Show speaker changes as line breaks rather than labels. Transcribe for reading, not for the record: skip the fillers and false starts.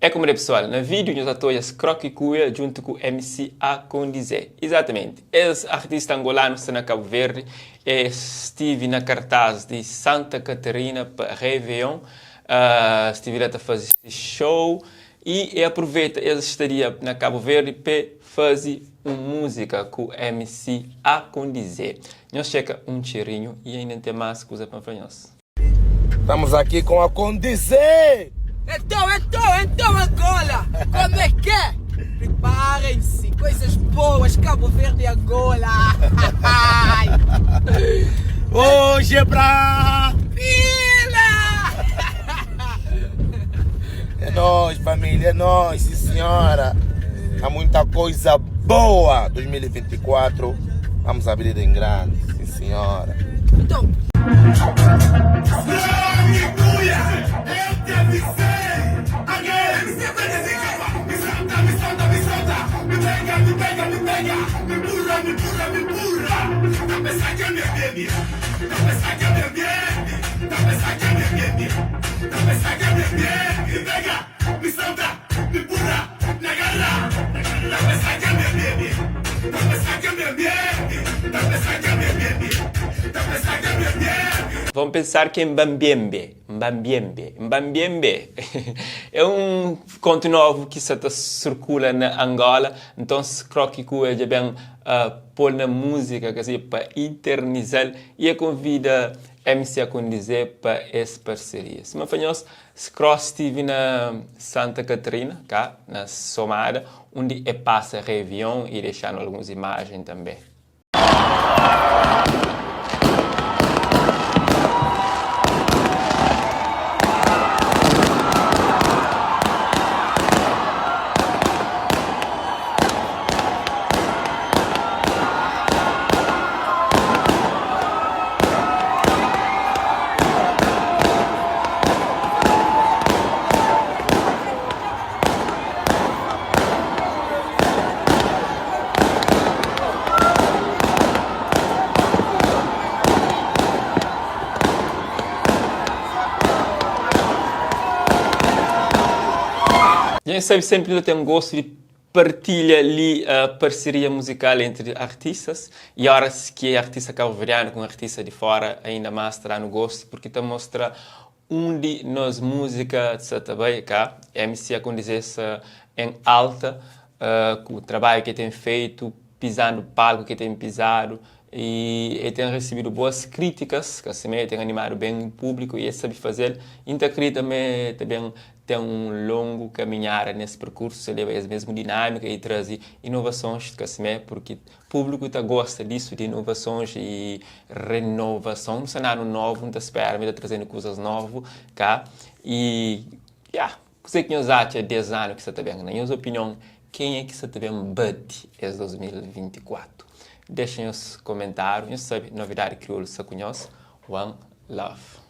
É kumode pessoal, na vídeo nhos ta odja Skroki Kuia djuntu ku MC Akondizé. Exatamente, es artista angolano sta na Cabo Verde, e stive na cartaz di Santa Catarina pa Réveillon, uh, stive lá ta faze show e e aproveita es estadia na Cabo Verde pe faze un música ku MC Akondizé. Nhos cheka um cheirinho e ainda tem mais coisa para falar nhos.
Estamos aqui com a Condizé.
Então, então, então, Angola! Como é que é? Preparem-se, coisas boas, Cabo Verde e Angola!
Hoje é pra.
Pila!
É nóis, família, é nóis, sim senhora. Há muita coisa boa. 2024, vamos abrir em grande, sim senhora.
Então,
Eu te avisei! Me solta, me solta, me solta! Me pega, me pega, me pega! Me empurra, me empurra, me empurra! Tá pensando que é minha baby? Tá pensando que é minha baby? Tá pensando que é minha baby? Tá pensando que é minha baby? Me pega, me solta, me empurra, me agarra! Tá pensando que é minha baby? Tá pensando que é minha baby? Tá pensando que é minha baby? Tá pensando que é minha baby?
Vão pensar que é Mbambiembe, Mbambiembe, Mbambiembe é um conto novo que se circula na Angola, então se croque que já bem uh, pôr na música, quer dizer, para eternizar e convida MC a condizer para essa parceria. Se me fanhos, Cross estive na Santa Catarina, cá, na Somada, onde é passa Réveillon e deixando algumas imagens também. A gente sabe sempre que tem um gosto de partilha ali a parceria musical entre artistas e horas que é artista cabo-verdiano com artista de fora ainda mais terá no gosto porque te mostra onde nós música se também cá MC a condizer em alta uh, com o trabalho que tem feito pisando o palco que tem pisado e, e tem recebido boas críticas que assim tem animado bem o público e ele sabe fazer então também também tem um longo caminhar nesse percurso, se leva essa mesma dinâmica e traz inovações, que assim é, porque o público tá gosta disso, de inovações e renovação, um cenário novo, não está espera, está trazendo coisas novas cá e, yeah, sei que nós acha 10 anos que você está bem, na minha opinião, quem é que você está bem bate esse 2024? Deixem os comentários, não sabe, novidade crioulo se conhece, one love.